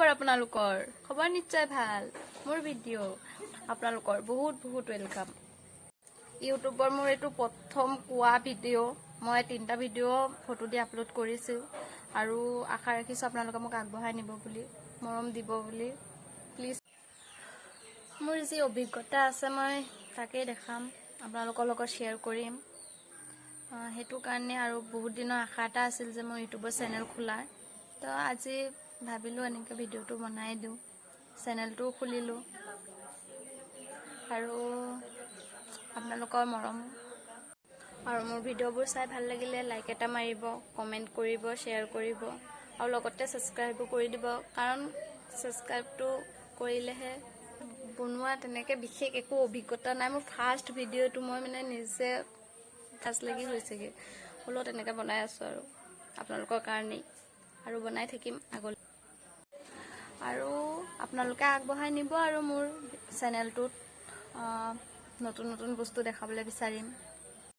খবৰ আপোনালোকৰ? খবৰ নিশ্চয় ভাল। মোৰ ভিডিঅ' আপোনালোকৰ বহুত বহুত welcome. ইউটিউবৰ মোৰ এইটো প্ৰথম কোৱা ভিডিঅ'। মই তিনিটা ভিডিঅ' ফটো দি আপলোড কৰিছোঁ আৰু আশা ৰাখিছোঁ আপোনালোকে মোক আগবঢ়াই নিব বুলি, মৰম দিব বুলি। প্লিজ, মোৰ যি অভিজ্ঞতা আছে মই তাকেই দেখাম, আপোনালোকৰ লগত শ্বেয়াৰ কৰিম। সেইটো কাৰণে আৰু বহুত দিনৰ আশা এটা আছিল যে মই ইউটিউবৰ চেনেল খোলাৰ। তো আজি ভাবিলোঁ এনেকৈ ভিডিঅ'টো বনাই দিওঁ, চেনেলটোও খুলিলোঁ আৰু আপোনালোকৰ মৰম আৰু মোৰ ভিডিঅ'বোৰ চাই ভাল লাগিলে লাইক এটা মাৰিব, কমেণ্ট কৰিব, শ্বেয়াৰ কৰিব আৰু লগতে ছাবস্ক্ৰাইবো কৰি দিব, কাৰণ ছাবস্ক্ৰাইবটো কৰিলেহে। বনোৱা তেনেকৈ বিশেষ একো অভিজ্ঞতা নাই। মোৰ ফাৰ্ষ্ট ভিডিঅ'টো, মই মানে নিজে লাজ লাগি গৈছেগৈ। হ'লেও তেনেকৈ বনাই আছোঁ আৰু আপোনালোকৰ কাৰণেই আৰু বনাই থাকিম আগলৈ আৰু আপোনালোকে আগবঢ়াই নিব আৰু মোৰ চেনেলটোত নতুন নতুন বস্তু দেখাবলৈ বিচাৰিম।